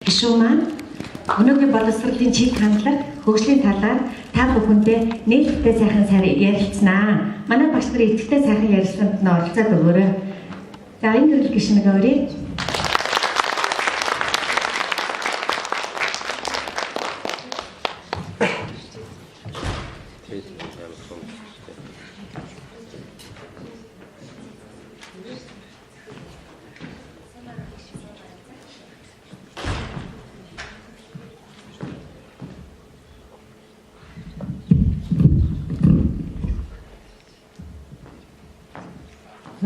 гишүүн маань өнөөгийн боловсролын чиг хандлага, хөгжлийн талаар та бүхэндээ нээлттэй сайхан ярилцсанаа. Манай багш нарын идэвхтэй сайхан ярилцлаганд нь оролцоод өгөөрэй. За энэ төрөл гишүүнийг өрье.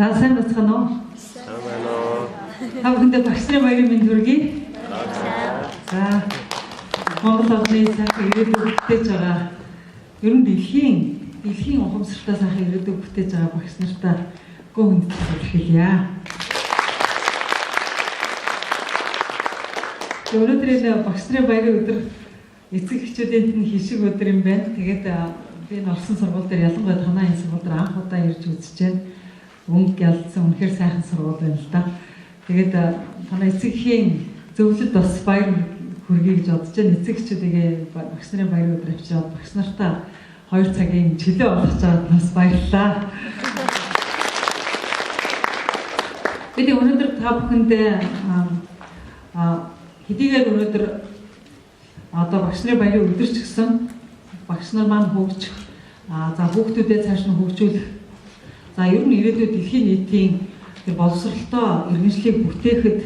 За сайн байцгаана уу? Сайн байна уу? Та бүхэндээ багш нарын баярын мэнд хүргэе. За Монгол орны сайхан ирээдүйг бүтээж байгаа ер нь дэлхийн ухамсартай сайхан ирээдүйг бүтээж байгаа багш нартаа гүн хүндэтгэл илэрхийлье. Өнөөдөр энэ багш нарын баярын өдөр эцэг эхчүүдийн тань хишиг өдөр юм байна. Тэгээд би энэ орсон сургууль дээр ялангуяа танай энэ сургууль дээр анх удаа ирж үзэж байна. Өнгө ялцсан үнэхээр сайхан сургууль байна л да. Тэгээд танай эцэг эхийн зөвлөлд бас баяр хүргэе гэж бодож байна. Эцэг эхчүүдээ багш нарын баярын өдөр авчираад багш нартаа 2 цагийн чөлөө олгож байгаад бас баярлалаа. Бид өнөөдөр та бүхэндээ хэдийгээр өнөөдөр одоо багш нарын баярын өдөр ч гэсэн багш нар маань хөгжих, за хүүхдүүдэд цааш нь хөгжүүлэх, за ер нь ирээдүйд дэлхийн нийтийн тэр боловсролтой иргэншлийг бүтээхэд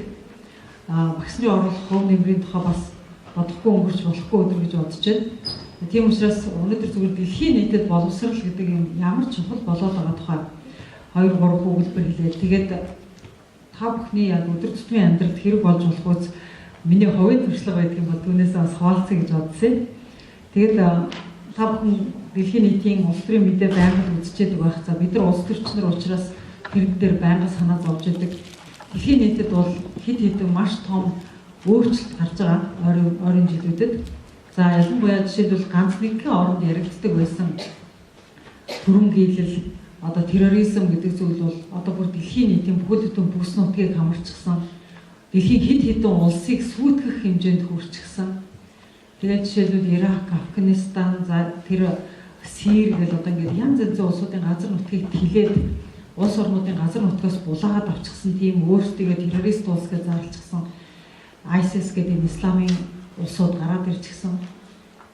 багш нарын оруулах хувь нэмрийн тухай бас бодохгүй өнгөрч болохгүй өдөр гэж бодож байна. Тийм учраас өнөөдөр зүгээр дэлхийн нийтэд боловсрол гэдэг юм ямар чухал болоод байгаа тухай 2 3 өгүүлбэр хэлээд тэгээд та бүхний яг өдөр тутмын амьдралд хэрэг болж болох үз миний хувийн туршлага байдаг юм бол түүнээс бас хуваалцъя гэж бодсон юм. Тэгээд та бүхэн дэлхийн нийтийн улс төрийн мэдээ байнга үзчихэд байх. За бид нар улс төрчнөр учраас тэрэн дээр байнга санаа зовж идэг. Дэлхийн нийтэд бол хэд хэдэн маш том өөрчлөлт гарч байгаа ойрын жилүүдэд. За ялангуяа жишээлбэл ганц нэгэн оронд яригддаг байсан төрөн гийлэл, одоо терроризм гэдэг зүйл бол одоо бүр дэлхийн нийтийн бүхэл бүтэн бүс нутгийг хамарчихсан. Дэлхийн хэд хэдэн улсыг сүйтгэх хэмжээнд хүрчихсэн. Тэгээд жишээлбэл Ирак, Афганистан, за тэр Сир гэл одоо ингээд янз янзын улсуудын газар нутгийг тэлээд улс орнуудын газар нутгаас булаагаад авчихсан тийм өөрсдийгөө террорист улс гэж зарлчихсан ISIS гэдэг энэ исламын улсууд гараад ирчихсэн.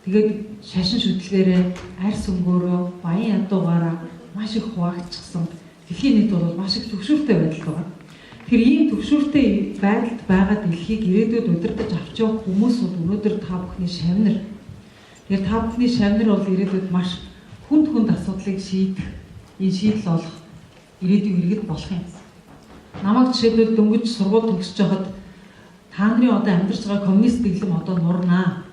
Тэгээд шашин шүтлгээрээ арьс өнгөөрөө баян ядуугаараа маш их хуваагдчихсан. Дэлхийн нийт бол маш их түгшүүртэй байдалд байгаа. Тэр ийм түгшүүртэй байдалд байгаа дэлхийг ирээдүйд удирдах авч явах хүмүүс бол өнөөдөр та бүхний шавнар. Тэгэхээр та бүхний шавнар бол ирээдүйд маш хүнд хүнд асуудлыг шийдэх, энэ шийдэл олох ирээдүйн иргэд болох юм. Намайг жишээлбэл дөнгөж сургууль төгсөж байхад та нарын одоо амьдарч байгаа коммунист дэглэм одоо нурнаа.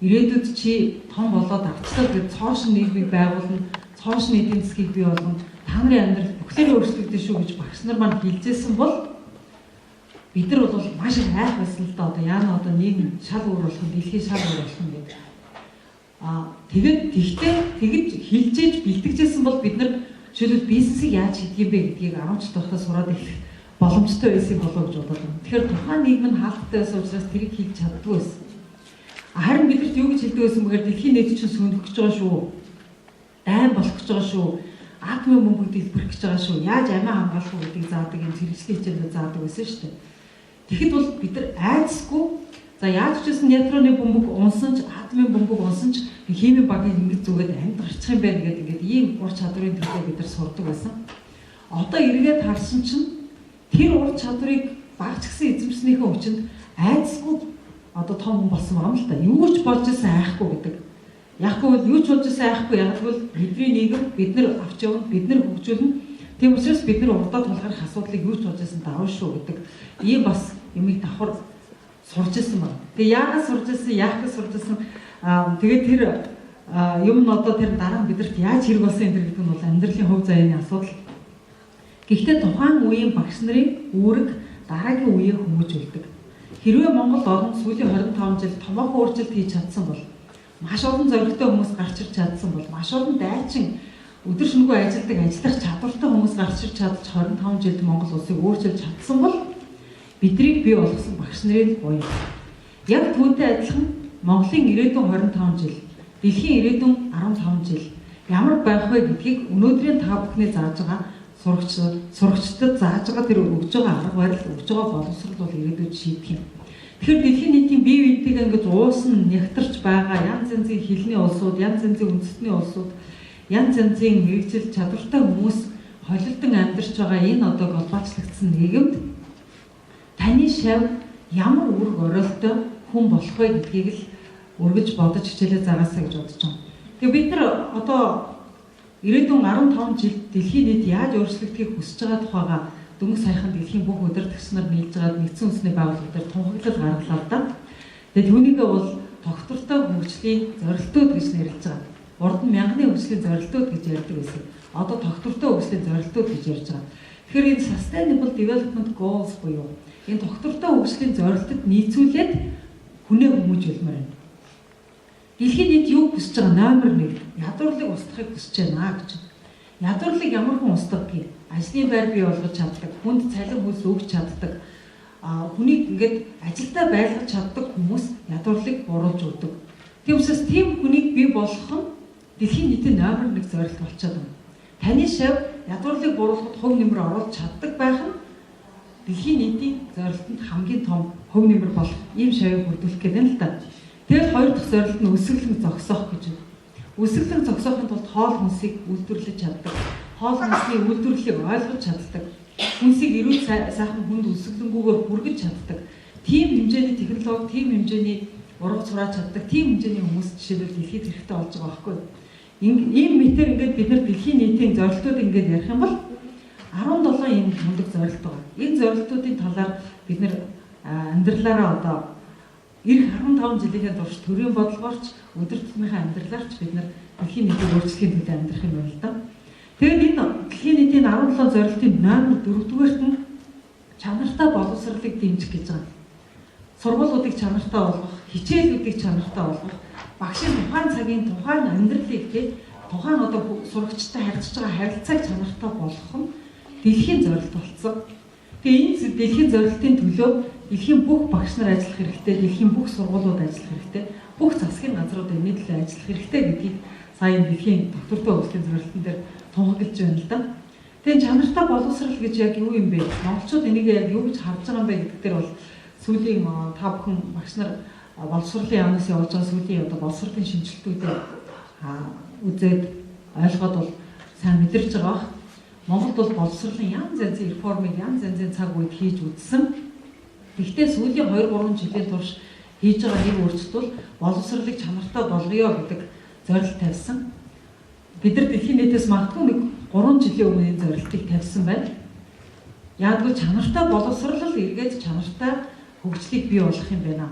Ирээдүйд чи том болоод авчлаа гэж цоошин нийгмийг байгуулна, цоошин эдийн засгийг бий болгоно. Та нарын амьдрал бүхлээрээ өөрчлөгдөн шүү гэж багш нар маань хэлжсэн бол бид нар бол маш их айх байсан л да. Одоо яана одоо нийгэм шал өөр болох нь, дэлхий шал өөр болох нь гэдэг. Тэгээд тэгтээ тэгж хилжээж бэлтгэжсэн бол бид нар жишээлбэл бизнесийг яаж хийдэг юм бэ гэдгийг 10 жил байхдаа сураад эхлэх боломжтой байсан болов гэж бодоод байна. Тэгэхээр тухайн нийгэм нь хаалттай байсан учраас тэрийг хийж чаддгүй байсан. Харин бидэрт юу гэж хэлдэг байсан бэхээр дэлхийн нийт чинь сөнөх гэж байгаа шүү. Дайн болох гэж байгаа шүү. Атомын бөмбөг дэлбэрэх гэж байгаа шүү. Яаж амиа хамгаалах вэ гэдгийг заадаг юм зэрэгцлийн хичээлээр заадаг байсан шүү дээ. Тэгэхэд бол бид нар айдасгүй за яаж ч гэсэн ядроны бөмбөг унсан ч атомын бөмбөг унсан ч химийн багийн ингэж зүгээд амьд гарчих юм байна гэдэг ингээд ийм ур чадварын төлөө бид нар сурдаг байсан. Одоо эргээд харсан чинь тэр ур чадварыг багч гэсэн эзэмшснийхээ хүчинд айдасгүй одоо том хүн болсон байгаа юм л та. Юу ч болж исэн айхгүй гэдэг. Яахгүй бол юу ч болж исэн айхгүй. Яг л бидний нийгэм бид нар авч явна, бид нар хөгжүүлнэ. Тийм учраас бид нар урдаа тулгарх асуудлыг юу ч болж исэн давна шүү гэдэг. Ийм бас юмыг давхар сурч исэн байна. Тэгээ яагаад сурч исэн, яах гэж сурч исэн. Тэгээд тэр юм нь одоо тэр дараа нь бидэрт яаж хэрэг болсон энэ гэдэг нь бол амьдралын хувь заяаны асуудал. Гэхдээ тухайн үеийн багш нарын үүрэг дараагийн үеийг хүмүүжүүлдэг. Хэрвээ Монгол орн сүүлийн 25 жил томоохон өөрчлөлт хийж чадсан бол маш олон зоригтой хүмүүс гарч ирж чадсан бол маш олон дайчин өдөр шөнөгүй ажилладаг ажиллах чадвартай хүмүүс гарч ирж чадж 25 жилд Монгол улсыг өөрчилж чадсан бол бидрийг бий болгосон багш нарын буян. Яг түүнтэй адилхан Монголын ирээдүйн 25 жил, дэлхийн ирээдүйн 15 жил ямар байх вэ гэдгийг өнөөдрийн та бүхний зааж байгаа сурагчдад зааж байгаа тэр өгж байгаа арга барил, өгж байгаа боловсрол бол ирээдүйд шийдэх юм. Тэгэхээр дэлхийн нийтийн бие биентэйгээ ингэж уусан нягтарч байгаа янз янзын хэлний улсууд, янз янзын үндэстний улсууд, янз янзын мэргэжил чадвартай хүмүүс холилдон амьдарч байгаа энэ одоо глобалчлагдсан нийгэмд таны шав ямар үүрэг оройлтой хүн болох вэ гэдгийг л өргөж бодож хичээлээ заагаасаа гэж бодож байгаа. Тэгээ бид нар одоо ирээдүйн 15 жилд дэлхийн нийт яаж өөрчлөгдөхийг хүсэж байгаа тухайга дөнгөж саяхан дэлхийн бүх удирдагч нар нийлж байгаад нэгдсэн үндэсний байгууллага дээр тунхаглал гаргалаа л да. Тэгээ түүнийгээ бол тогтвортой хөгжлийн зорилтууд гэж нэрлэж байгаа. Урд нь мянганы хөгжлийн зорилтууд гэж ярьдаг байсан. Одоо тогтвортой хөгжлийн зорилтууд гэж ярьж байгаа. Тэгэхээр энэ Sustainable Development Goals буюу энэ тогтвортой хөгжлийн зорилтод нийцүүлээд хүнээ хүмүүжүүлмээр байна. Дэлхийн нийт юу хүсэж байгаа? Номер 1 ядуурлыг устгахыг хүсэж байна гэж. Ядуурлыг ямар хүн устгадгийг? Ажлын байр бий болгож чаддаг, хүнд цалин хөлс өгч чаддаг, хүнийг ингээд ажилдаа байлгаж чаддаг хүмүүс ядуурлыг буруулж өгдөг. Тийм учраас тийм хүнийг бий болгох нь дэлхийн нийтийн номер 1 зорилт болчиход байна. Таны шав ядуурлыг буруулахад хувь нэмэр оруулж чаддаг байх нь дэлхийн нийтийн зорилтод хамгийн том хувь нэмэр болох ийм шавыг бүрдүүлэх гэдэг юм л да. Тэгэл хоёр дахь зорилт нь өсөглөн зогсоох гэж байна. Өсөглөн зогсоохын тулд хоол хүнсийг үйлдвэрлэж чаддаг. Хоол хүнсний үйлдвэрлэлийг ойлгож чаддаг. Хүнсийг эрүүл сайхан хүнд өсөглөнгүүгээр хүргэж чаддаг. Тийм хэмжээний технологи, тийм хэмжээний ургац хурааж чаддаг, тийм хэмжээний хүмүүс жишээлбэл дэлхийд хэрэгтэй болж байгаа байхгүй юу? Ийм мэтэр ингээд бид нар дэлхийн нийтийн зорилтууд ингээд ярих юм бол 17 ийм мундаг зорилт байгаа. Энэ зорилтуудын талаар бид нар амьдралаараа одоо ирэх 15 жилийнхээ турш төрийн бодлогоорч өдөр тутмынхаа амьдралаарч бид нар дэлхийн нийтийг өөрчлөхийн төлөө амьдрах юм байна л да. Тэгээд энэ дэлхийн нийтийн 17 зорилтын номер 4-дүгээрт нь чанартай боловсролыг дэмжих гэж байгаа. Сургуулиудыг чанартай болгох, хичээлүүдийг чанартай болгох, багшийн тухайн цагийн тухайн амьдралыг тий тухайн одоо сурагчтай харьцаж байгаа харилцааг чанартай болгох нь дэлхийн зорилт болсон. Тэгээ энэ дэлхийн зорилтын төлөө дэлхийн бүх багш нар ажиллах хэрэгтэй, дэлхийн бүх сургуулиуд ажиллах хэрэгтэй, бүх засгийн газрууд энэ төлөө ажиллах хэрэгтэй гэдгийг сая энэ дэлхийн тогтвортой хөгжлийн зорилтон дээр тунхаглаж байна л да. Тэгээ чанартай боловсрал гэж яг юу юм бэ? Монголчууд энийг яг юу гэж харж байгаа юм бэ гэдэг дээр бол сүүлийн та бүхэн багш нар боловсролын яамнаас явуулж байгаа сүүлийн одоо боловсролын шинжилтүүдээ үзээд ойлгоод бол сайн мэдэрч байгаа бах. Монголд бол боловсролын янз янзын реформыг янз янзын цаг үед хийж үзсэн. Гэхдээ сүүлийн 2-3 жилийн турш хийж байгаа нэг өөрчлөлт бол боловсролыг чанартай болгоё гэдэг зорилт тавьсан. Бид нар дэлхийн нийтээс магадгүй нэг 3 жилийн өмнө энэ зорилтыг тавьсан байна. Яагтвэл чанартай боловсрол л эргээд чанартай хөгжлийг бий болгох юм байна.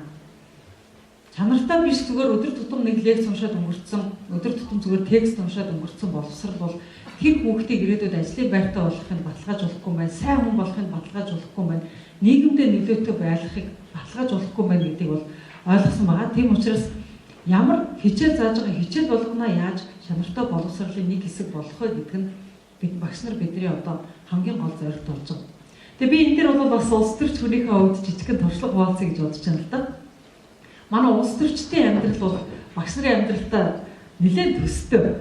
Чанартай биш зүгээр өдөр тутам нэг лекц уншаад өнгөрцөн, өдөр тутам зүгээр текст уншаад өнгөрцөн боловсрол бол тэр хүүхдийг ирээдүйд ажлын байртай болгохыг баталгаажуулахгүй байна, сайн хүн болохыг баталгаажуулахгүй байна, нийгэмдээ нөлөөтэй байхыг баталгаажуулахгүй байна гэдгийг бол ойлгосон байгаа. Тийм учраас ямар хичээл зааж байгаа хичээл болгоно яаж чанартай боловсролын нэг хэсэг болох вэ гэдэг нь бид багш нар бидний одоо хамгийн гол зорилт болж байгаа. Тэгээ би энэ дээр бол бас улс төрч хүнийхээ хувьд жижигхэн туршлага хуваалцъя гэж бодож байна л да. Манай улс төрчдийн амьдрал бол багш нарын амьдралтай нэлээд төстэй.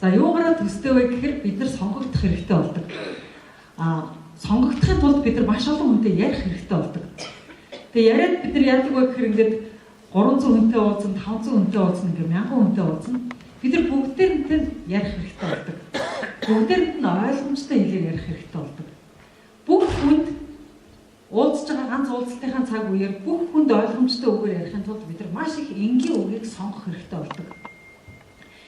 За юугаараа төстэй вэ гэхээр бид нар сонгогдох хэрэгтэй болдог. Сонгогдохын тулд бид нар маш олон хүнтэй ярих хэрэгтэй болдог. Тэгээ яриад бид нар яадаг вэ гэхээр ингээд 300 хүнтэй уулзсан, 500 хүнтэй уулзсан, ингээд 1000 хүнтэй уулзсан. Бид нар бүгдээрэнтэй ярих хэрэгтэй болдог. Бүгдээрэнд нь ойлгомжтой хэлээр ярих хэрэгтэй болдог. Бүх хүнд уулзж байгаа ганц уулзалтынхаа цаг үеэр бүх хүнд ойлгомжтой үгээр ярихын тулд бид нар маш их энгийн үгийг сонгох хэрэгтэй болдог.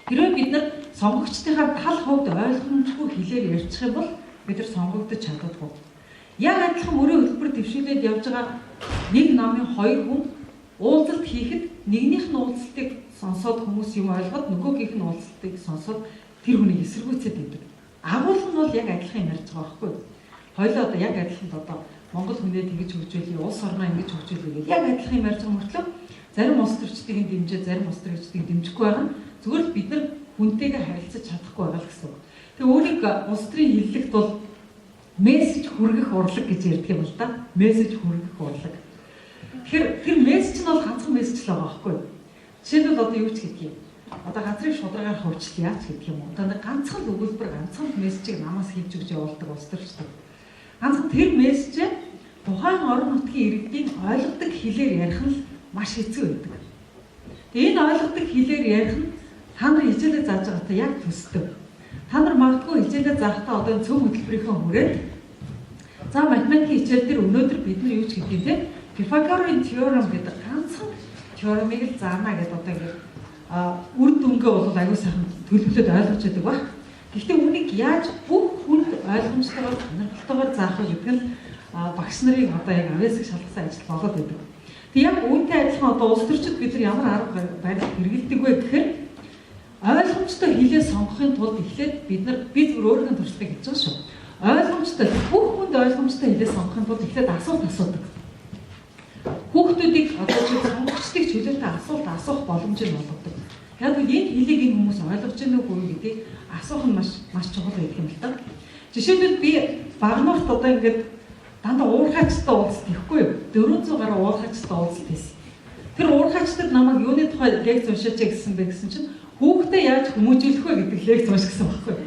Хэрвээ бид нар сонгогчдынхаа тал хувьд ойлгомжгүй хэлээр ярьчих юм бол бид нар сонгогдож чаддаггүй. Яг адилхан мөрийн хөтөлбөр дэвшүүлээд явж байгаа нэг намын хоёр хүн уулзалт хийхэд нэгнийх нь уулзалтыг сонсоод хүмүүс юм ойлгоод нөгөөгийнх нь уулзалтыг сонсоод тэр хүнийг эсэргүүцээд байдаг. Агуулга нь бол яг адилхан юм ярьж байгаа байхгүй юу? Хоёлоо одоо яг адилхан одоо Монгол хүнээ тэгж хөгжүүлье, улс орноо ингэж хөгжүүлье гэж яг адилхан юм ярьж байгаа мөртлөө зарим улс төрчдийг дэмжээ, зарим улс төрчдийг дэмжихгүй байгаа нь зүгээр л бид нар хүнтэйгээ харилцаж чадахгүй байгаа л гэсэн үг. Тэгээ үүнийг улс төрийн хэллэгт бол мессеж хүргэх урлаг гэж ярьдаг юм л да. Мессеж хүргэх урлаг. Тэгэхээр тэр мессеж нь бол ганцхан мессеж л байгаа байхгүй юу? Жишээлбэл одоо юу ч гэдэг юм. Одоо газрыг шударгаар хувьчлаа ч гэдэг юм уу. Одоо нэг ганцхан л өгүүлбэр, ганцхан л мессежийг намаас хийж өгч явуулдаг улс төрчдөг. Ганцхан тэр мессежээ тухайн орон нутгийн иргэдийн ойлгодог хэлээр ярих нь маш хэцүү байдаг. Тэгээ энэ ойлгодог хэлээр ярих нь та нар хичээлээ зааж байгаатай яг төсдөг. Та нар магадгүй хичээлээ заахтаа одоо энэ цөм хөтөлбөрийнхөө хүрээнд за математикийн хичээл дээр өнөөдөр бид нар юу ч гэдэг юм те Пифагорын теорем гэдэг ганцхан теоремыг л заана гэдээ одоо ингээд үр дүнгээ бол аюу сайхан төлөвлөд ойлгож байдаг баг. Гэхдээ үүнийг яаж бүх хүнд ойлгомжтойгоор сонирхолтойгоор заах вэ гэдэг нь багш нарыг одоо яг авьяасаг шалгасан ажил болоод байдаг. Тэг яг үүнтэй адилхан одоо улс төрчид бид нар ямар арга барил хэрэглэдэг вэ гэхээр ойлгомжтой хэлээ сонгохын тулд эхлээд бид нар би зүгээр өөрийнхөө туршлагыг хэлж байгаа шүү. Ойлгомжтой бүх хүнд ойлгомжтой хэлээ сонгохын тулд эхлээд асуулт асуудаг. Хүүхдүүдийг одоо чи сонгогчдыг чөлөөтэй асуулт асуух боломжийг олгодог. Яг үл энэ хэлийг энэ хүмүүс ойлгож байна уу гэдгийг асуух нь маш маш чухал байдаг юм л та. Жишээлбэл би Багнуурт одоо ингээд дандаа уурхайчтай уулзалт хийхгүй юу? 400 гаруй уурхайчтай уулзалт хийсэн. Тэр уурхайчдад намайг юуны тухай лекц уншаач гэсэн бэ гэсэн чинь хүүхдээ яаж хүмүүжүүлэх вэ гэдэг лекц унш гэсэн байхгүй юу?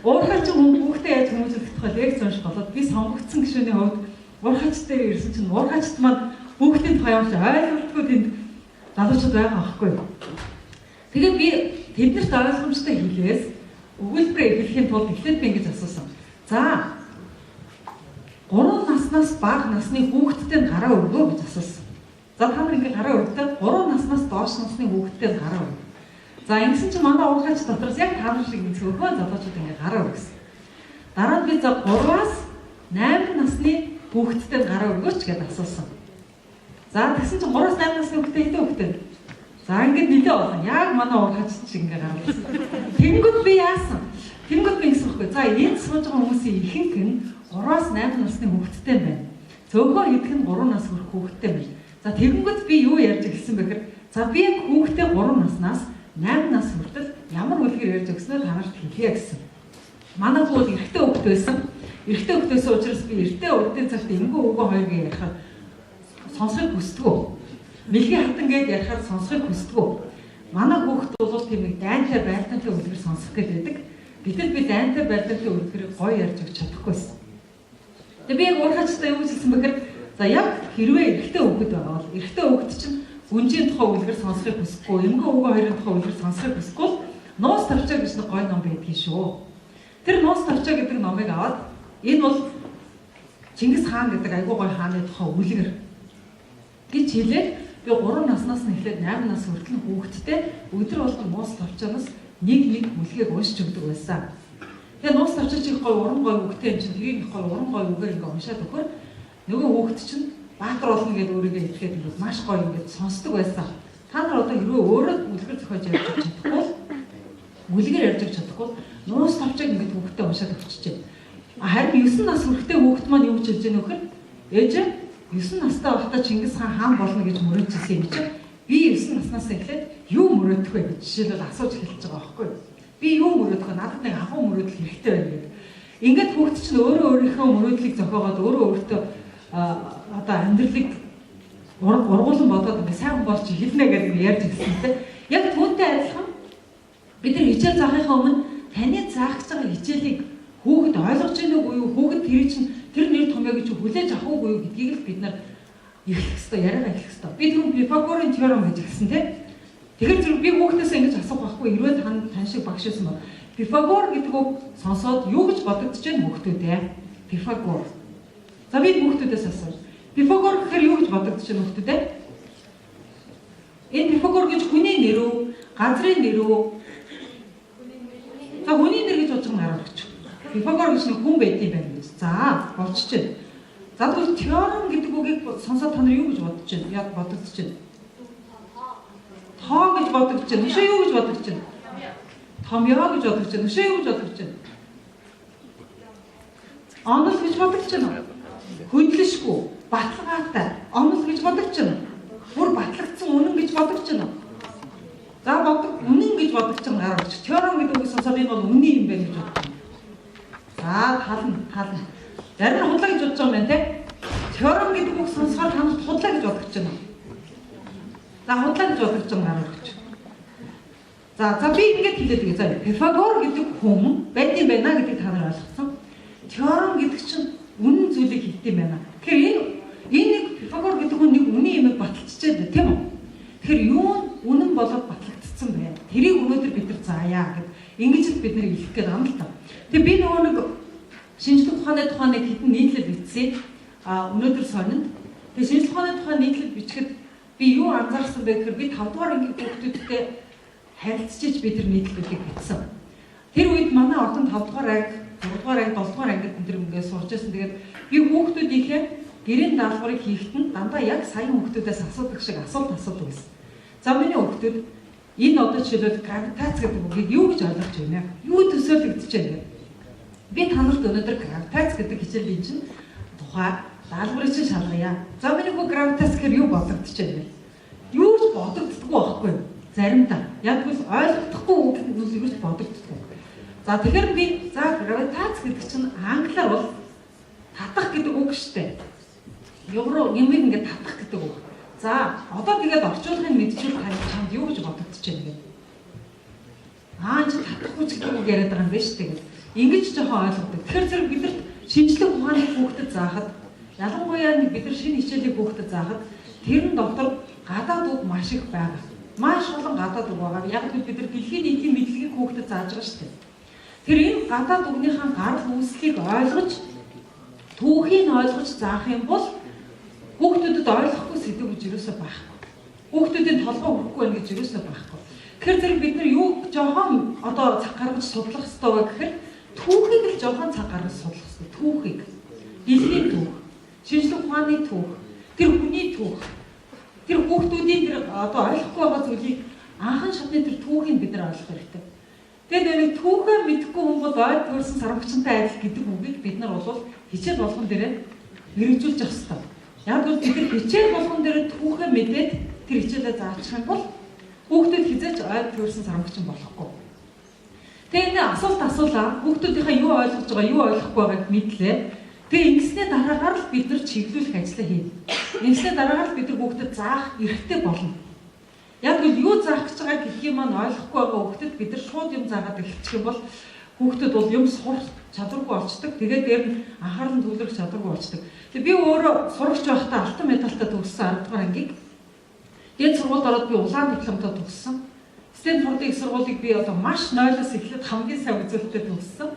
Уурхайч хүн хүүхдээ яаж хүмүүжүүлэх тухай лекц унших болоод би сонгогдсон гишүүний хувьд уурхайч дээр ирсэн чинь уурхайчд маань хүүхдийн тухай ямар ч ойлголтгүй тэнд залуучууд байгаа байхгүй юу? Тэгээд би тэднэрт ойлгомжтой хэлээс өгүүлбэрээ эхлэхийн тулд эхлээд би ингэж асуусан. За 3 наснаас бага насны хүүхэдтэй нь гараа өргөө гэж асуусан. За та нар ингэ гараа өргөдөө 3 наснаас доош насны хүүхэдтэй нь гараа өргөө. За ингэсэн чинь манай уурхайч дотроос яг та нар шиг цөөхөн залуучууд ингэ гараа өргөсөн. Дараа нь би за 3-аас 8 насны хүүхэдтэй нь гараа өргөөч гэдээ асуусан. За тэгсэн чинь 3-аас 8 насны хүүхэдтэй хэдэн хүүхэдтэй? За ингээд нэлээ олон. Яг манай уурхайч шиг ингэ гараа өргөсөн. Тэнгүүд би яасан? Тэнгүүд би ингэсэн байхгүй. За энд сууж байгаа хүмүүсийн ихэнх нь 3-аас 8 насны хүүхэдтэй байна. Цөөхөн хэдэх нь 3 нас хүрэх хүүхэдтэй байна. За тэгэнгүүт би юу ярьж эхэлсэн бэ гэхээр за би яг хүүхдээ 3 наснаас 8 нас хүртэл ямар үлгэр ярьж өгснөө та нарт хэлье гэсэн. Манай хүү бол эрэгтэй хүүхэд байсан. Эрэгтэй хүүхэд байсан учраас би эртээ урдын цагт эмгэн өвгөн хоёрыг ярихаар сонсохыг хүсдэггүй. Мэлгийн хатан гээд ярихаар сонсохыг хүсдэггүй. Манай хүүхэд бол тийм нэг дайнтай байлдантай үлгэр сонсох гээд байдаг. Гэтэл би дайнтай байлдантай үлгэрийг гоё ярьж өгч чадахгүйсэн. Тэгээ би яг уурхайчтай юу гэж хэлсэн бэхээр за яг хэрвээ эрэгтэй хүүхэд байгаа бол эрэгтэй хүүхэд чинь гүнжийн тухай үлгэр сонсохыг хүсэхгүй, эмгэн өвгөн хоёрын тухай үлгэр сонсохыг хүсэхгүй бол Нуус тавчаа гэж нэг гоё ном байдгийн шүү. Тэр Нуус тавчаа гэдэг номыг аваад энэ бол Чингис хаан гэдэг айгүй гоё хааны тухай үлгэр гэж хэлээд би 3 наснаас нь эхлээд 8 нас хүртэл хүүхэдтэй өдөр болгон Нуус тавчаанаас нэг нэг үлгээг уншиж өгдөг байсан. Тэгээ нуус тавчаач их гоё уран гоё үгтэй юм чинь тэрийг их гоё уран гоё үгээр ингээ уншаад өгөхөр нөгөө хүүхэд чинь баатар болно гэдээ өөрийгөө итгээд ингээд маш гоё ингээд сонсдог байсан. Та нар одоо хэрвээ өөрөө үлгэр зохиож ярьж өгч чадахгүй бол үлгэр ярьж өгч чадахгүй нуус тавчааг ингээд хүүхэдтэй уншаад өгччихэв. Харин 9 нас хүрэхтэй хүүхэд маань юу гэж хэлж яах вэ гэхээр ээж 9 настай байхдаа Чингис хаан хаан болно гэж мөрөөдчихсэн юм чинь би 9 наснаас эхлээд юу мөрөөдөх вэ гэж жишээлбэл асууж эхэлж байгаа байхгүй юу? Би юу мөрөөдөх вэ? Надад нэг ахуй мөрөөдөл хэрэгтэй байна гэдэг. Ингээд хүүхд чинь өөрөө өөрийнхөө мөрөөдлийг зохиогоод өөрөө өөртөө одоо амьдралыг ургуулan бодоод ингээ сайн болж эхэлнэ гэдэг нь ярьж ирсэн тийм. Яг түүнтэй адилхан бид нар хичээл заахынхаа өмнө таны заах гэж байгаа хичээлийг хүүхэд ойлгож байна уу юу? Хүүхэд тэр чинь тэр нэр томьёо гэж хүлээж авах уугүй юу гэдгийг л бид нар эхлэх ёстой, яриагаа эхлэх ёстой. Би түрүүн Пифагорын теорем гэж хэлсэн тийм. Тэгэхээр зэрэг би хүүхдээсээ ингэж асуух байхгүй хэрвээ тань шиг багш байсан бол Пифагор гэдэг үг сонсоод юу гэж бодогдож байна хүүхдүүд ээ? Пифагор. За би хүүхдүүдээс асууж. Пифагор гэхээр юу гэж бодогдож байна хүүхдүүд ээ? Энэ Пифагор гэж хүний нэр үү? Газрын нэр үү? За хүний нэр гэж бодож байгаа нь харуулж. Пифагор гэж нэг хүн байт юм байна гэж. За болчихжээ. За тэгвэл теорем гэдэг үгийг сонсоод та нар юу гэж бодож байна? Яг бодогдож байна? Тоо гэж бодогдож байна. Өшөө юу гэж бодогдож байна? Томьёо гэж бодогдож байна. Өшөө юу гэж бодогдож байна? Онол гэж бодогдож байна уу? Хөндлөшгүй, баталгаатай, онол гэж бодогдож байна уу? Бүр батлагдсан үнэн гэж бодогдож байна уу? За бодог үнэн гэж бодогдож байгаа гарч. Теорем гэдэг үгийг сонсоод энэ бол үнэн юм байна гэж бодож байна. За тална, тална. Зарим нь худлаа гэж бодож байгаа юм байна те. Теорем гэдэг үг сонсохоор танад худлаа гэж бодож байна уу? За худлаа гэж бодож байгаа гараа өгч. За би ингэж хэлээд байгаа. За Пифагор гэдэг хүн байдсан байна гэдгийг та нар ойлгосон. Теорем гэдэг чинь үнэн зүйлийг хэлдэг юм байна. Тэгэхээр энэ нэг Пифагор гэдэг хүн нэг үнэн юмыг баталчихжээ дээ, тийм үү? Тэгэхээр юу нь үнэн болоод батлагдсан бэ? Тэрийг өнөөдөр бид нар заая гэд ингэж л бид нар хэлэх гээд байгаа юм л та. Тэгээ би нөгөө нэг шинжлэх ухааны тухай нэг хэдэн нийтлэл бичсэн. Өнөөдөр сонинд. Тэгээ шинжлэх ухааны тухай нийтлэл бичихэд би юу анзаарсан бэ гэхээр би 5 дугаар ангийн хүүхдүүдтэй харилцаж би тэр нийтлэлүүдийг бичсэн. Тэр үед манай охин 5 дугаар анги, 6 дугаар анги, 7 дугаар ангид энэ төр ингээд сурч байсан. Тэгээд би хүүхдүүдийнхээ гэрийн даалгаврыг хийхэд нь дандаа яг саяхан хүүхдүүдээс асуудаг шиг асуулт асуудаг байсан. За миний хүүхдүүд энэ одоо жишээлбэл гравитац гэдэг үгийг юу гэж ойлгож байна вэ? Юу төсөөлөгдөж байна вэ? Би та нарт өнөөдөр гравитац гэдэг хичээлийн чинь тухай даалгаврыг чинь шалгая. За миний хүү гравитац гэхээр юу бодогдож байна вэ? Юу ч бодогддоггүй байхгүй юу? Заримдаа. Яг л ойлгохдохгүй үг нь юу ч бодогддоггүй. За тэгэхээр би за гравитац гэдэг чинь англиар бол татах гэдэг үг шүү дээ. Евро юмыг ингээд татах гэдэг үг. За одоо тэгээд орчуулгыг мэдчихвэл чамд юу гэж бодогдож байна гэдэг. Аа чи татах хүч гэдэг үг яриад байгаа юм байна шүү дээ гэдэг. Ингэж жоохон ойлгодог. Тэгэхээр зэрэг бидэрт шинжлэх ухааны хүүхдэд заахад ялангуяа нэг бид нар шинэ хичээлийг хүүхдэд заахад тэрэн дотор гадаад үг маш их байгаа. Маш олон гадаад үг байгаа. Яг л бид нар дэлхийн нийтийн мэдлэгийг хүүхдэд зааж байгаа шүү дээ. Тэр энэ гадаад үгнийхэн гарал үүслийг ойлгож түүхийг ойлгож заах юм бол хүүхдүүдэд ойлгохгүй сэдв гэж юусоо байхгүй. Хүүхдүүдийн толгой өрөхгүй байна гэж юусоо байхгүй. Тэгэхээр зэрэг бид нар юу жоохон одоо цаг гаргаж судлах ёстой вэ гэхээр түүхийг л жоохон цаг гаргаж судлах ёстой. Түүхийг. Дэлхийн түүх, шинжлэх ухааны түүх, тэр хүний түүх, тэр хүүхдүүдийн тэр одоо ойлгохгүй байгаа зүйлийг анхан шатны тэр түүхийг бид нар ойлгох хэрэгтэй. Тэгээд нэг түүхээ мэдэхгүй хүн бол ойд төрсэн сарвагчтай адил гэдэг үгийг бид нар бол хичээл болгон дээрээ хэрэгжүүлж явах ёстой. Яг бол бид нар хичээл болгон дээр түүхээ мэдээд тэр хичээлээ заачих юм бол хүүхдүүд хизээч ойд төрсэн сарвагчин болохгүй. Тэгээ энэ асуулт асуулаа. Хүүхдүүдийнхээ юу ойлгож байгаа, юу ойлгохгүй байгааг мэдлээ. Тэгээ ингэснээ дараагаар л бид нар чиглүүлэх ажлаа хийнэ. Ингэснээ дараагаар л бид нар хүүхдэд заах эрхтэй болно. Яг л юу заах гэж байгаа гэдгийг маань ойлгохгүй байгаа хүүхдэд бид нар шууд юм заагаад эхэлчих юм бол хүүхдүүд бол юм сурах чадваргүй болчдөг. Тэгээд дээр нь анхаарал нь төвлөрөх чадваргүй болчдөг. Тэгээ би өөрөө сурагч байхдаа алтан медальтай төгссөн 10 дугаар ангийг. Дээд сургуульд ороод би улаан дипломтой төгссөн. Стэнфордын их сургуулийг би одоо маш 0-оос эхлээд хамгийн сайн үзүүлэлттэй төгссөн.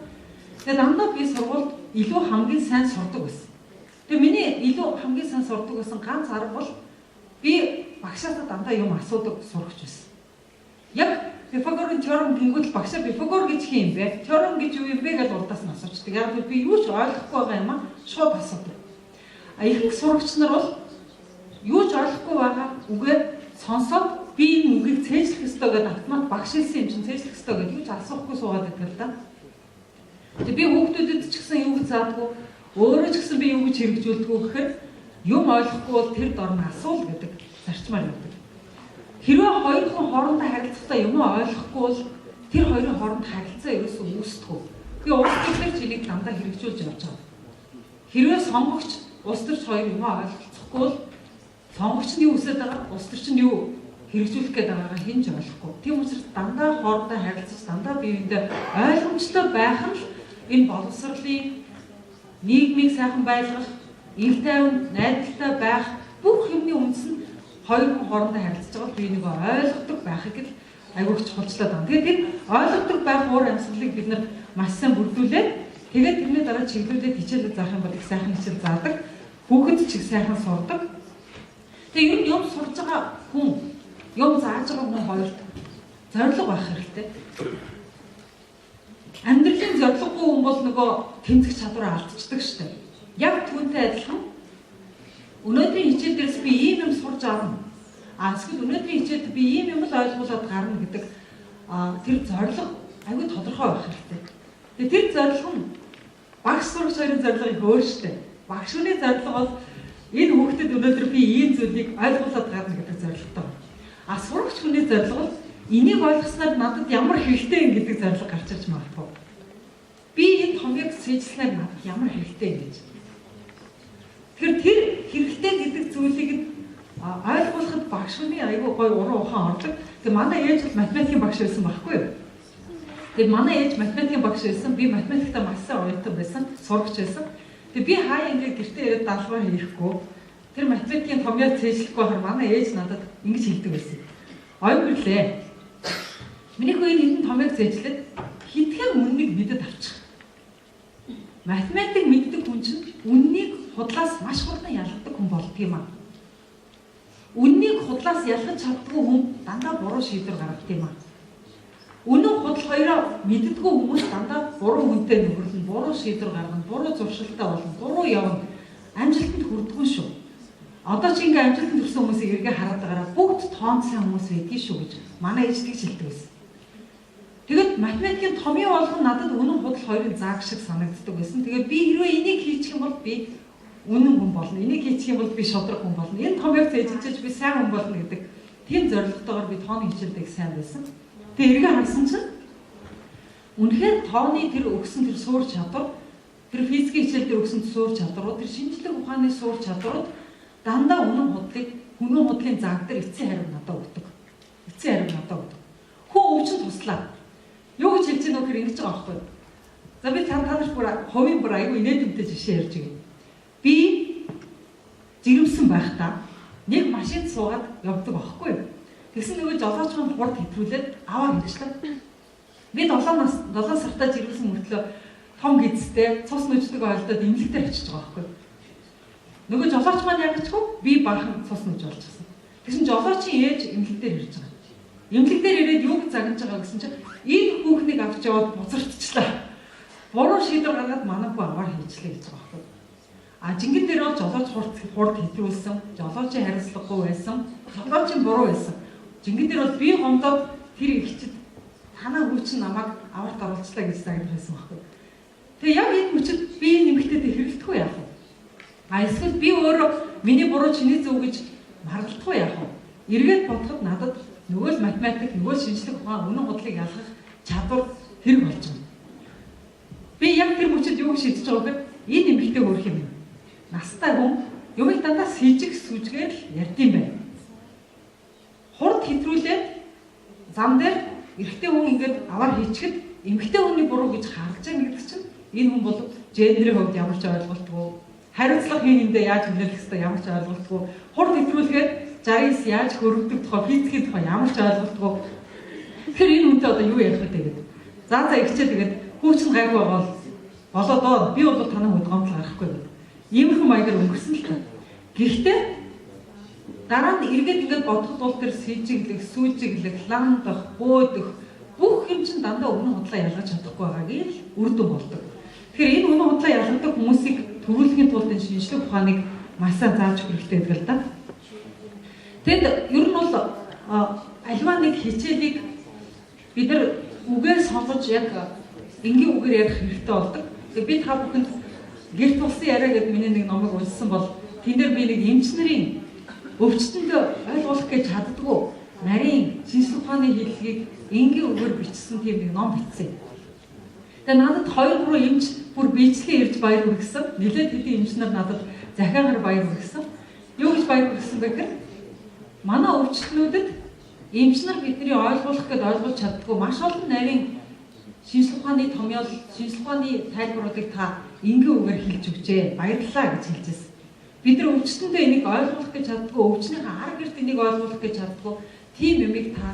Тэгээд дандаа би сургуульд илүү хамгийн сайн сурдаг байсан. Тэгээ миний илүү хамгийн сайн сурдаг байсан ганц арга бол би багшаасаа дандаа юм асуудаг сурагч байсан. Яг Пифагорын теорем гингүүт л багшаа Пифагор гэж хин юм бэ? Теорем гэж юу юм бэ гэж урдаас нь асуучдаг. Яг л би юу ч ойлгохгүй байгаа юм аа шууд асуудаг. А ихэнх сурагч нар бол юу ч ойлгохгүй байгаа үгээ сонсоод би энэ үгийг цээжлэх ёстой гэдээ автомат багш хэлсэн юм чинь цээжлэх ёстой гэдээ юу ч асуухгүй суугаад байдаг л да. Тэгээ би хүүхдүүдэд ч гэсэн юу гэж заадгүй, өөрөө ч гэсэн би юу гэж хэрэгжүүлдэггүй гэхээр юм ойлгохгүй бол тэр дор нь асуул гэдэг зарчмаар явдаг. Хэрвээ хоёр хүн хоорондоо харилцахдаа юм ойлгохгүй бол тэр хоёрын хооронд харилцаа ерөөсөө үүсдэггүй. Тэгээ улс төр жилийг дандаа хэрэгжүүлж явж байгаа. Хэрвээ сонгогч улс төрч хоёр юм ойлголцохгүй бол сонгогч нь юу хүсэж байгаа, улс төрч нь юу хэрэгжүүлэх гээд байгаагаа хэн ч ойлгохгүй. Тийм учраас дандаа хоорондоо харилцаж, дандаа бие биендээ ойлгомжтой байх нь л энэ боловсролын нийгмийг сайхан байлгах, ил тайван найдалтай байх бүх юмны үндэс нь хоёр хүн хоорондоо харилцаж байгаа бол би нэг ойлгодог байхыг л айгүй их чухалчлаад байна. Тэгээд тэр ойлгодог байх уур амьсгалыг бид нар маш сайн бүрдүүлээд тэгээд тэрний дараа чиглүүлээд хичээлээ заах юм бол их сайхан хичээл заадаг. Хүүхэд ч их сайхан сурдаг. Тэгээд ер нь юм сурж байгаа хүн, юм зааж байгаа хүн хоёрт зорилго байх хэрэгтэй. Амьдралын зорилгогүй хүн бол нөгөө тэмцэх чадвараа алдчихдаг шүү дээ. Яг түүнтэй адилхан өнөөдрийн хичээл дээрс би ийм юм сурч авна. А эсвэл өнөөдрийн хичээлд би ийм юм л ойлгуулад гарна гэдэг тэр зорилго айгүй тодорхой байх хэрэгтэй. Тэгээ тэр зорилго нь багш сурагч хоёрын зорилго их өөр шүү дээ. Багш хүний зорилго бол энэ хүүхдэд өнөөдөр би ийм зүйлийг ойлгуулад гарна гэдэг зорилготой. А сурагч хүний зорилго бол энийг ойлгосноор надад ямар хэрэгтэй юм гэдэг зорилго гарч ирж магадгүй. Би энэ томьёог сэжлснээр надад ямар хэрэгтэй юм гэж. Тэгэхээр тэр хэрэгтэй гэдэг зүйлийг ойлгуулахад багш хүний айгүй гоё уран ухаан ордог. Тэгээ манай ээж бол математикийн багш байсан байхгүй юу? Тэгээд манай ээж математикийн багш байсан. Би математиктаа маш сайн оюутан байсан, сурагч байсан. Тэгээд би хаяа ингээд гэртээ ирээд даалгавар хийхгүй. Тэр математикийн томьёо цээжлэхгүй байхаар манай ээж надад ингэж хэлдэг байсан. Оюун гэрлээ. Миний хүү энэ хэдэн томьёог цээжлээд хэдхэн үннийг мэдээд авчих. Математик мэддэг хүн чинь үннийг худлаас маш хурдан ялгадаг хүн болдго юм аа. Үннийг худлаас ялгаж чаддгүй хүн дандаа буруу шийдвэр гаргадаг юм аа. Үнэн худал хоёроо мэддэггүй хүмүүс дандаа буруу хүнтэй нөхөрлөн, буруу шийдвэр гаргана, буруу зуршилтай болно, буруу явна. Амжилтанд хүрдэггүй шүү. Одоо чи ингээ амжилтанд хүрсэн хүмүүсийг эргээ хараад байгаараа бүгд тоон сайн хүмүүс байдгийг шүү гэж манай ээж тэгж хэлдэг байсан. Тэгэд математикийн томьёо болгон надад үнэн худал хоёрын зааг шиг санагддаг байсан. Тэгээд би хэрвээ энийг хийчих юм бол би үнэн хүн болно. Энийг хийчих юм бол би шудраг хүн болно. Энэ томьёог цээжилж би сайн хүн болно гэдэг тийм зорилготойгоор би тооны хичээлдэг сайн байсан. Тэгээ эргээ харсан чинь үнэхээр тооны тэр өгсөн тэр суур чадвар, тэр физикийн хичээл дээр өгсөн суур чадварууд, тэр шинжлэх ухааны суур чадварууд дандаа үнэн худлыг, үнэн худлын зааг дээр эцсийн хариу надад өгдөг. Эцсийн хариу надад өгдөг. Хүн өвчин туслаа. Юу гэж хэлж байгаа нөхөр ингэж байгаа байхгүй. За би та нарт бүр хувийн бүр айгүй инээдэмтэй жишээ ярьж өгье. Би жирэмсэн байхдаа нэг машинд суугаад явдаг байхгүй юу? Тэгсэн нөгөө жолооч маань хурд хэтрүүлээд аваа хийчлээ. Би 7 сартаа жирэмсэн мөртлөө том гидстэй цус нүждэг ойлдоод эмнэлэг дээр очиж байгаа байхгүй юу? Нөгөө жолооч маань яг ч үгүй би баахан цус нүж болчихсон. Тэгсэн жолоочийн ээж эмнэлэг дээр ирж байгаа. Эмнэлэг дээр ирээд юу гэж загнаж байгаа гэсэн чинь энэ хүүхнийг авч яваад бузартчлаа. Буруу шийдвэр гаргаад манай хүү аваар хийчлээ гэж байгаа байхгүй юу? А жингэн дээр бол жолооч хурд хэтрүүлсэн, жолоочийн хариуцлагагүй байсан, жолоочийн буруу байсан. Жингэн дээр бол би гомдоод тэр ихчэд танаа хүү чинь намайг аварт оруулчлаа гэж загнах байсан байхгүй. Тэгээ яг энэ мөчөд би нэмэгтэйдээ хэрэлдэх үү яах вэ? А эсвэл би өөрөө миний буруу чиний зөв гэж маргалдах уу яах вэ? Эргээд бодоход надад нөгөө л математик, нөгөө шинжлэх ухаан, үнэн худлыг ялгах чадвар хэрэг болж байна. Би яг тэр мөчөд юу шийдэж байгаа вэ гэхээр энэ нэмэгтэй хөөрх юм. Настай хүн юмыг дандаа сэжиг сүжгээр л ярьдсан байна. Хурд хэтрүүлээд зам дээр эрэгтэй хүн ингээд аваар хийчихэд эмэгтэй хүний буруу гэж харж байгаа гэдэг чинь энэ хүн бол гендерийн хувьд ямар ч ойлголтгүй, хариуцлага хийхэндээ яаж хүлээлгэх ёстой ямар ч ойлголтгүй, хурд хэтрүүлгээд 69 яаж хөрөгдөг тухай, физикийн тухай ямар ч ойлголтгүй. Тэгэхээр энэ хүнтэй одоо юу ярих вэ тэгээд? За ихчээ тэгээд хүү чинь гайгүй байгаа бол болоо доо би бол танай хүнд гомдол гаргахгүй гэдэг. Иймэрхүү маягаар өнгөрсөн л та. Гэхдээ дараа нь эргээд ингээд бодоход бол тэр сэжиглэх, сүүжиглэх, ландах, бөөдөх бүх юм чинь дандаа үнэн худлаа ялгаж чадахгүй байгааг л үр дүн болдог. Тэгэхээр энэ үнэн худлаа ялгадаг хүмүүсийг төрүүлэхийн тулд энэ шинжлэх ухааныг маш сайн зааж өгөх хэрэгтэй гэдэг л да. Тэгэд ер нь бол альва нэг хичээлийг бид нар үгээр сонгож яг энгийн үгээр ярих хэрэгтэй болдог. Тэгээ би та бүхэнд гэрт болсон яриа гэдэг миний нэг номыг уншсан бол тэн дээр би нэг эмч нарын өвчтөндөө ойлгуулах гэж чаддгүй нарийн шинжлэх ухааны хэллэгийг энгийн үгээр бичсэн тийм нэг ном бичсэн. Тэгээ надад 2 3 эмч бүр бичлэгээ ирж баяр хүргэсэн. Нилээд хэдэн эмч нар надад захиагаар баяр хүргэсэн. Юу гэж баяр хүргэсэн бэ гэхээр манай өвчтнүүдэд эмч нар бидний ойлгуулах гээд ойлгуулж чаддгүй маш олон нарийн шинжлэх ухааны томьёол, шинжлэх ухааны тайлбаруудыг та энгийн үгээр хэлж өгчээ. Баярлалаа гэж хэлж байсан. Бид нар өвчтөндөө энийг ойлгуулах гэж чаддгүй, өвчнийхээ ар гэрт энийг ойлгуулах гэж чаддгүй тийм юмыг та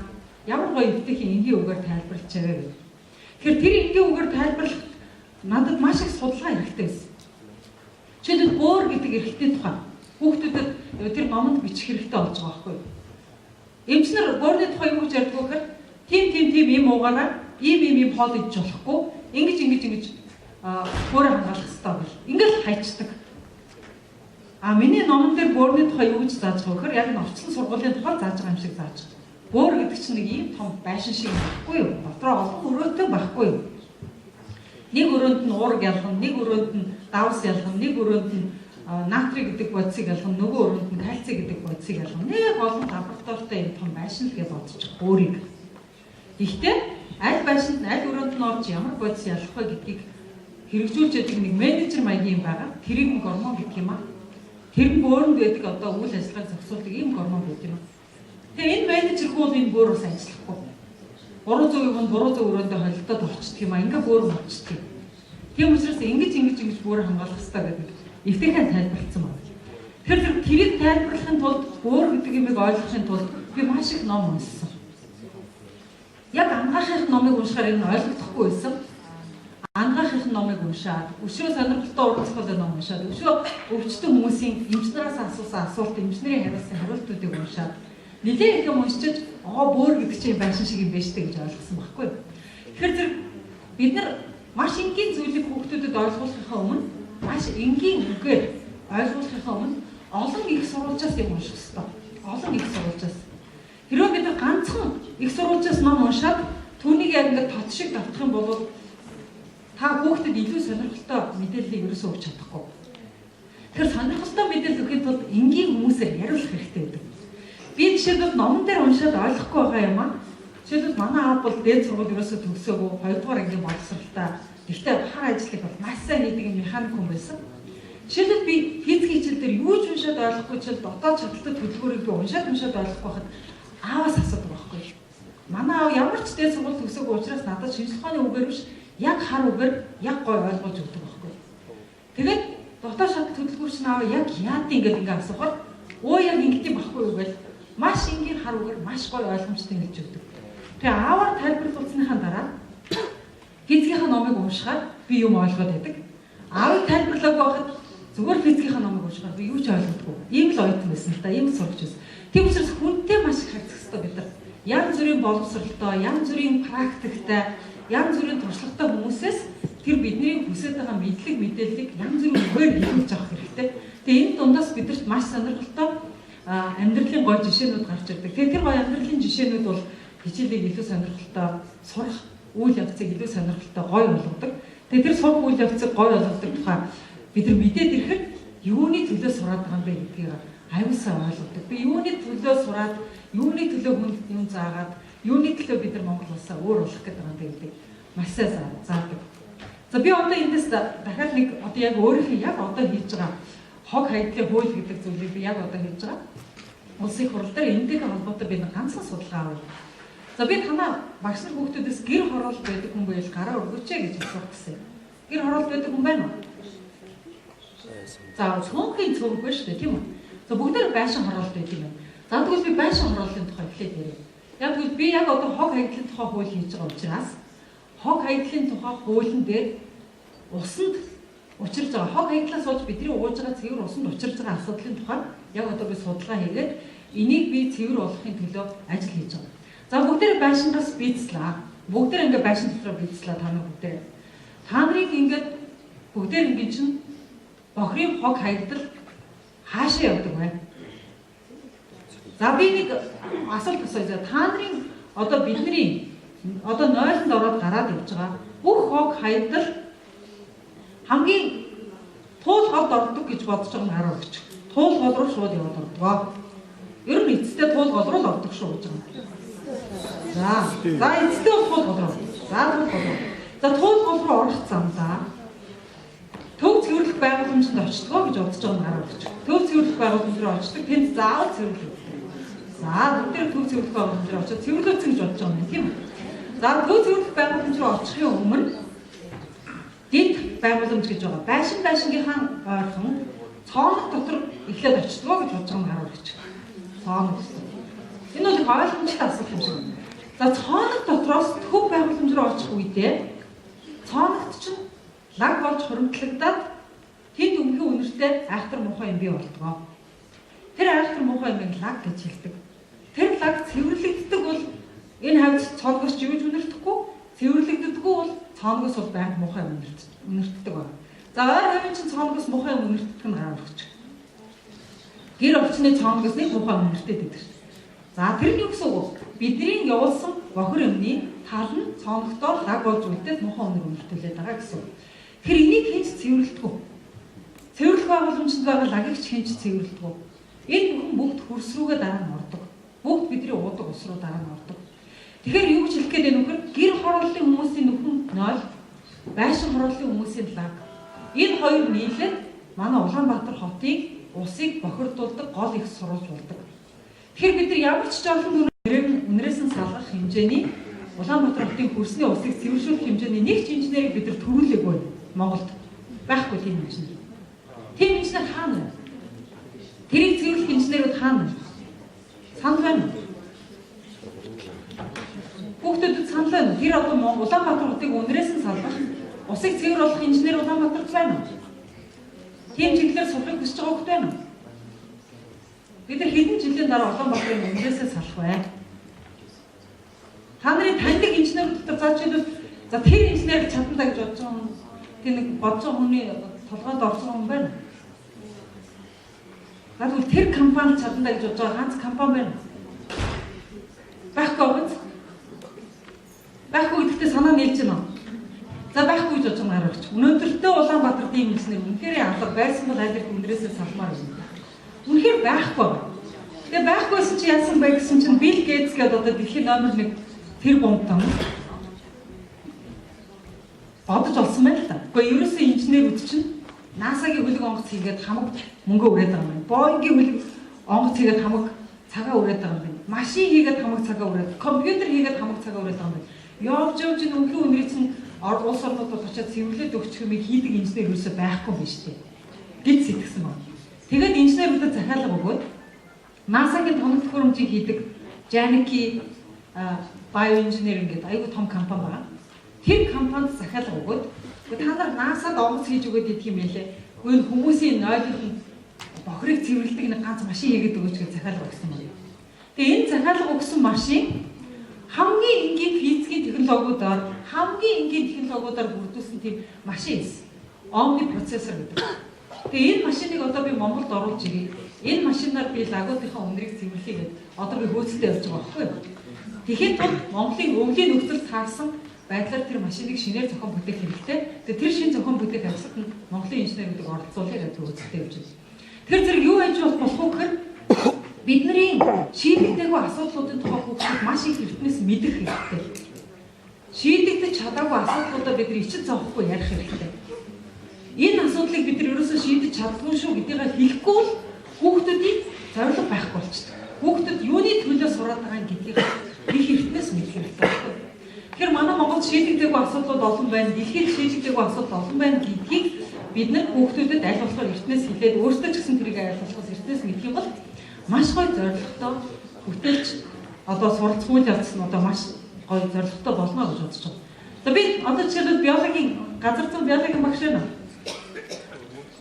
ямар гоё эвтэйхэн энгийн үгээр тайлбарлажээ вэ. Тэгэхээр тэр энгийн үгээр тайлбарлах надад маш их судалгаа хэрэгтэй байсан. Жишээлбэл бөөр гэдэг эрхтний тухай хүүхдүүдэд тэр номонд бичих хэрэгтэй болж байгаа байхгүй юу? Эмч нар бөөрний тухай юу гэж ярьдаг вэ гэхээр тийм тийм тийм юм уугаараа ийм ийм ийм хоол идэж болохгүй ингэж ингэж ингэж бөөрэ хангаалах хэрэгтэй гэл ингээл хайчдаг. А миний номон дээр бөөрний тухай юу гэж зааж байгаа вэ гэхээр яг нь орчлон сургуулийн тухай зааж байгаа юм шиг зааж байгаа. Бөөр гэдэг чинь нэг ийм том байшин шиг байхгүй юу? Дотроо олон өрөөтэй байхгүй юу? Нэг өрөөнд нь уураг ялгана, нэг өрөөнд нь давс ялгана, нэг өрөөнд нь натрий гэдэг бодисыг ялгана, нөгөө өрөөнд нь кальций гэдэг бодисыг ялгана. Нэг олон лабораторитой юм том байшин л гэж бодчих бөөрийг. Гэхдээ аль байшинд аль өрөөнд нь орж ямар бодис ялах вэ гэдгийг хэрэгжүүлж яадаг нэг менежер маягийн юм байгаа. Тэрийг нь гормон гэх юм аа. Тэр нь бөөрөнд байдаг одоо үйл ажиллагааг зохицуулдаг ийм гормон байдаг юм. Тэгээ энэ менежергүй бол энэ бөөр бас ажиллахгүй. Буруу зөв юм буруу зөв өрөөндөө холилдоод орчдөг юм а. Ингээ бөөр мочдөг. Тийм учраас ингэж ингэж ингэж бөөрө хамгаалах хэрэгтэй гэдэг эвтэйхэн тайлбарласан байна. Тэгэхээр тэрийг тайлбарлахын тулд бөөр гэдэг юмыг ойлгохын тулд би маш их ном уншсан. Яг ангаахын номыг уншихаар энэ ойлгохгүй байсан. Ангаахын номыг уншаад, өшөө сонирхолтой уран зохиолын ном уншаад, өшөө өвчтөн хүмүүсийн эмч нараас асуусан асуулт, эмч нарын хариулсан хариултуудыг уншаад нэлээд их юм уншиж, бөөр гэдэг чинь байшин шиг юм байна штэ гэж ойлгосон байхгүй. Тэгэхээр зэрэг бид нар маш энгийн зүйлийг хүүхдүүдэд ойлгуулахынхаа өмнө, маш энгийн үгээр ойлгуулахынхаа өмнө олон их сурвалжаас юм унших хэрэгтэй. Олон их сурвалжаас. Хэрвээ бид нар ганцхан их сурвалжаас ном уншаад түүнийг яг ингээд тот шиг давтах юм бол та хүүхдэд илүү сонирхолтой мэдээллийг ерөөсөө өгч чадахгүй. Тэгэхээр сонирхолтой мэдээлэл өгөхийн тулд энгийн хүмүүсээр яриулах хэрэгтэй байдаг. Би жишээлбэл номон дээр уншаад ойлгохгүй байгаа юм аа. Жишээлбэл манай аав бол дээд сургууль ерөөсөө төгсөөгүй 2 дугаар ангийн боловсралтай. Гэхдээ хар ажлыг бол маш сайн хийдэг юм механик хүн байсан. Жишээлбэл би физикийн хичээл дээр юу ч уншаад ойлгохгүй чил дотоод шатлалтай төлөвлөгөөрийг би уншаад ойлгохгүй байхад ааваас асуудаг байхгүй. Манай аав ямар ч дээд сургууль төгсөөгүй учраас надад шинжлэх ухааны үгээр биш яг хар үгээр яг гой ойлгож өгдөг байхгүй. Тэгээд дотоод шатлал төлөвлөгөөр чинь аав яг яад ингээд ингээ асуухаар өө яг ингэдэм байхгүй юу гэж маш энгийн хар үгээр маш гой ойлгомжтой хэлж өгдөг. Тэгээ аавар тайлбарлуулсныхаа дараа физикийн номыг уншихаар би юм ойлгоод байдаг. Аавыг тайлбарлаагүй байхад зүгээр физикийн номыг уншихаар би юу ч ойлгодгүй. Ийм л оюутан байсан л да, ийм л сурагч байсан. Тийм учраас хүнтэй маш их харьцах хэрэгтэй бид нар. Янз бүрийн боловсралтай, янз бүрийн практиктай, янз бүрийн туршлагатай хүмүүсээс тэр бидний хүсэж байгаа мэдлэг мэдээллийг янз бүрийн үгээр хэлж авах хэрэгтэй. Тэгээ энэ дундаас бидэрт маш сонирхолтой амьдралын гой жишээнүүд гарч ирдэг. Тэгээ тэр гой амьдралын жишээнүүд бол хичээлийг илүү сонирхолтой сурах үйл явцыг илүү сонирхолтой гой болгодог. Тэгээ тэр сурах үйл явцыг гой болгодог тухай бид нар мэдээд ирэхэд юуны төлөө сураад байгаа юм бэ гэдгийг аюулсаа ойлгодог. Би юуны төлөө сураад, юуны төлөө хүнд юм заагаад, юуны төлөө бид нар Монгол улсаа өөр болох гэдэг юм бэ гэдэг маш сайн заадаг. За би одоо эндээс дахиад нэг одоо яг өөрийнхөө яг одоо хийж байгаа хог хаягдлын хууль гэдэг зүйлийг би яг одоо хийж байгаа. Улсын хурал дээр энэтэй холбоотой би нэг ганцхан судалгаа авъя. За би танаа багш нар хүүхдүүдээс гэр хороолт байдаг хүн байвал гараа өргөөч гэж асуух гэсэн. Гэр хороолт байдаг хүн байна уу? За цөөнхийн цөөнгүй шүү дээ, тийм үү? За бүгдээр байшин хороолт байдаг юм. За тэгвэл би байшин хорооллын тухай эхлээд яриа. Яг тэгвэл би яг одоо хог хаягдлын тухай хууль хийж байгаа учраас хог хаягдлын тухай хуулийн дээр усанд учирж байгаа хог хаягдлаас болж бидний ууж байгаа цэвэр усанд учирж байгаа асуудлын тухай яг одоо би судалгаа хийгээд энийг би цэвэр болгохын төлөө ажил хийж байгаа. За бүгдээр байшингаас бийцлээ. Бүгдээр ингээ байшин дотроо бийцлээ та нар бүгдээр. Та нарыг ингээд бүгдээр ингээ чинь бохрын хог хаягдал хаашаа явдаг вэ? За би нэг асуулт асууя. Та нарын одоо бидний одоо нойлонд ороод гараад явж байгаа бүх хог хаягдал хамгийн туул голд ордог гэж бодож байгаа нь гараа өгч. Туул гол руу шууд яваад ордог. Ер нь эцэстээ туул гол руу л ордог шүү гэж байгаа. За эцэстээ бол туул гол руу. За туул гол руу. За туул гол руу орох замдаа төв цэвэрлэх байгууламжинд очдгоо гэж бодож байгаа нь гараа өгч. Төв цэвэрлэх байгууламж руу очдог. Тэнд заавал цэвэрлэх. За бүгдээр төв цэвэрлэх байгууламж руу очоод цэвэрлүүлсэн гэж бодож байгаа юм тийм үү? За төв цэвэрлэх байгууламж руу очихын өмнө дид байгууламж гэж байгаа. Байшин байшингийнхаа ойрхон цооног дотор эхлээд очдгоо гэж бодож байгаа нь гараа өгч. Цооног дотор. Энэ бол их ойлгомжтой асуулт юм шиг. За цооног дотроос төв байгууламж руу очих үедээ цооногт чинь лаг болж хуримтлагдаад тэнд өмгөн үнэртэй айхтар муухай юм бий болдгоо. Тэр айхтар муухай юмыг лаг гэж хэлдэг. Тэр лаг цэвэрлэгддэг бол энэ хавьд цооногоос ч юу ч үнэртэхгүй, цэвэрлэгддэггүй бол цооногоос бол байнга муухай юм үнэртдэг байна. За ойр хавийн чинь цооногоос муухай юм үнэртдэг нь гараа өгч. Гэр орчны цооногоос нэг муухай юм үнэртээд байдаг шүү. За тэр нь юу гэсэн үг вэ? Бидний явуулсан бохир юмны тал нь цооногтоор лаг болж үлдээд муухай үнэр үнэртүүлээд байгаа гэсэн үг. Тэр энийг хинч цэвэрлэдэггүй. Цэвэрлэх байгууламжинд байгаа лагийг ч хинч цэвэрлэдэггүй. Энэ бүхэн бүгд хөрс рүүгээ дараа нь ордог. Бүгд бидний уудаг ус руу дараа нь ордог. Тэгэхээр юу гэж хэлэх гээд байна вэ гэхээр гэр хорооллын хүмүүсийн нүхэн 0, байшин хорооллын хүмүүсийн лаг. Энэ хоёр нийлээд манай Улаанбаатар хотын усыг бохирдуулдаг гол их сурвалж болдог. Тэгэхээр бид нар ямар ч жоохон үнэрээс нь салгах хэмжээний Улаанбаатар хотын хөрсний усыг цэвэршүүлэх хэмжээний нэг ч инженерийг бид нар төрүүлээгүй Монголд. Байхгүй тийм инженер. Тийм инженер хаана вэ? Тэрийг цэвэрлэх инженерүүд хаана вэ? Санал байна уу? Хүүхдүүдэд санал байна уу? Тэр одоо Улаанбаатар хотыг үнэрээс нь салгах, усыг цэвэр болгох инженер Улаанбаатарт байна уу? Тийм чиглэлээр сурахыг хүсэж байгаа хүүхд байна уу? Бид нар хэдэн жилийн дараа Улаанбаатарын үнэрээсээ салах вэ? Та нарын таньдаг инженерүүд дотор за жишээлбэл за тэр инженерийг чадна даа гэж бодож байгаа хүн, тэр нэг бодож байгаа хүний толгойд орсон хүн байна уу? За тэгвэл тэр компани чадна даа гэж бодож байгаа ганц компани байна уу? Байхгүй биз? Байхгүй гэдэгтээ санаа нийлж байна уу? За байхгүй гэж бодож байгаа гарагч. Өнөөдөртөө Улаанбаатарт ийм инженер үнэхээр алга байсан бол аль эрт үнэрээсээ салмаар байна. Үнэхээр байхгүй. Тэгээ байхгүйсэн чи яасан бэ гэсэн чинь Билл Гейтс гэдэг одоо дэлхийн номер 1 тэр бомтон бодож олсон байна л да. Гэхдээ ерөөсөө инженерүүд чинь NASA-гийн хөлөг онгоц хийгээд хамаг мөнгө үрээд байгаа юм байна. Boeing-ийн хөлөг онгоц хийгээд хамаг цагаа үрээд байгаа юм байна. Машин хийгээд хамаг цагаа үрээд, компьютер хийгээд хамаг цагаа үрээд байгаа юм байна. Явж явж энэ үнхэн үнэрийг чинь улс орнуудад очиад цэвэрлээд өгчих юм хийдэг инженер ерөөсөө байхгүй юм биш үү гэж сэтгэсэн байна. Тэгээд инженерүүдэд захиалга өгөөд NASA-гийн тоног төхөөрөмжийг хийдэг Janaki Bioengineering гэдэг аюул том компани байгаа. Тэр компанид захиалга өгөөд та нар NASA-д онгоц хийж өгөөд идэх юм байлээ. Гэхдээ хүмүүсийн нойлынхан бохирыг цэвэрлэдэг нэг ганц машин хийгээд өгөөч гэж захиалга өгсөн байна. Тэгээ энэ захиалга өгсөн машин хамгийн энгийн физикийн технологиудаар хамгийн энгийн технологиудаар бүрдүүлсэн тийм машин эс. Omni процессор гэдэг. Тэгээ энэ машиныг одоо би Монголд оруулж ирье. Энэ машинаар би лагуудынхаа үнэрийг цэвэрлэе гэдээ одоо би хөөцөлтэй явж байгаа байхгүй юу? Тэгэхэд тул Монголын өвлийн нөхцөл таарсан байдлаар тэр машиныг шинээр зохион бүтээх хэрэгтэй. Тэгээ тэр шинэ зохион бүтээх ажилд нь Монголын инженерүүдийг оролцуулъя гэж хөөцөлтэй явж байна. Тэр зэрэг юу хийж болох вэ гэхээр бидний шийдэгдээгүй асуудлуудын тухай хүүхдүүд маш их эртнээс мэдэх хэрэгтэй. Шийдэгдэж чадаагүй асуудлуудаа бид нар ичид зовхгүй ярих хэрэгтэй. Энэ асуудлыг бид нар ерөөсөө шийдэж чаддгүй шүү гэдгийг хэлэхгүй бол хүүхдүүдийн зорилго байхгүй болчихдог. Хүүхдүүд юуны төлөө сураад байгаа гэдгийг их эртнээс мэдэх хэрэгтэй байхгүй. Тэгэхээр манай Монголд шийдэгдээгүй асуудлууд олон байна, дэлхийд шийдэгдээгүй асуудал олон байна гэдгийг бид нар хүүхдүүдэд аль болохоор эртнээс хэлээд өөрсдөө ч гэсэн тэрийг аль болохоос эртнээс мэдэх юм бол маш гоё зорилготой бүтээлч одоо суралцах үйл явц нь одоо маш гоё зорилготой болно гэж бодож байна. За би одоо жишээлбэл биологийн газар зүйн биологийн багш байна уу?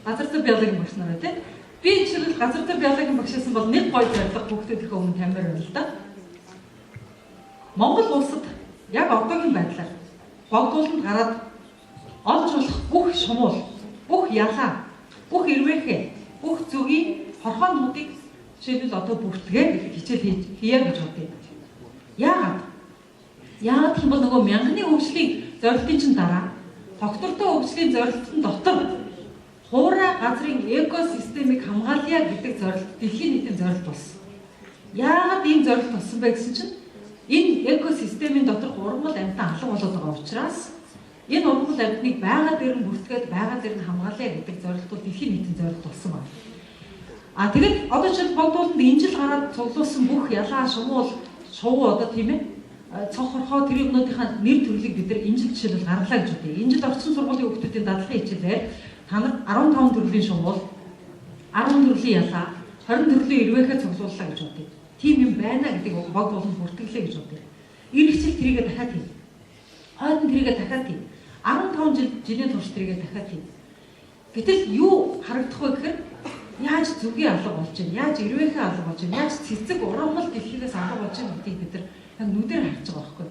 Газар зүйн биологийн багш нар тийм. Би жишээлбэл газар зүйн биологийн багш байсан бол нэг гоё зорилго хүүхдүүдийнхээ өмнө тавьмаар байна л да. Монгол улсад яг одоогийн байдлаар богдууланд гараад олж болох бүх шумуул, бүх ялаа, бүх эрвээхэй, бүх зүгийн хорхоонуудыг жишээлбэл одоо бүртгээ гэдэг хичээл хийе гэж бодъё. Яагаад? Яагаад гэх юм бол нөгөө мянганы хөгжлийн зорилтын чинь дараа тогтвортой хөгжлийн зорилтын дотор хуурай газрын экосистемийг хамгаалъя гэдэг зорилт дэлхийн нийтийн зорилт болсон. Яагаад ийм зорилт болсон бэ гэсэн чинь энэ экосистемийн доторх ургамал амьтан алга болоод байгаа учраас энэ ургамал амьтныг байгаа дээр нь бүртгээд байгаа дээр нь хамгаалъя гэдэг зорилт бол дэлхийн нийтийн зорилт болсон байна. А тэгэд одоо жишээл богдууланд инжил гараад цуглуулсан бүх ялаа шумуул шувуу одоо тийм ээ цог хорхоо тэр юмнуудынхаа нэр төрлийг бид нар инжил жишээлбэл гаргалаа гэж бодъё. Инжил орчин сургуулийн хүүхдүүдийн дадлахын хичээлээр та нар 15 төрлийн шумуул, 10 төрлийн ялаа, 20 төрлийн эрвээхээ цуглууллаа гэж бодъё. Тийм юм байна гэдэг богдууланд бүртгэлээ гэж бодъё. Ирэх жил тэрийгэ дахиад хий. Хойд нь тэрийгэ дахиад хий. 15 жилийн турш тэрийгэ дахиад хий. Гэтэл юу харагдах вэ гэхээр яаж зүгийн алга болж байна, яаж эрвээхээ алга болж байна, яаж цэцэг ургамал дэлхийгээс алга болж байна гэдгийг бид нар яг нүдээр харж байгаа байхгүй.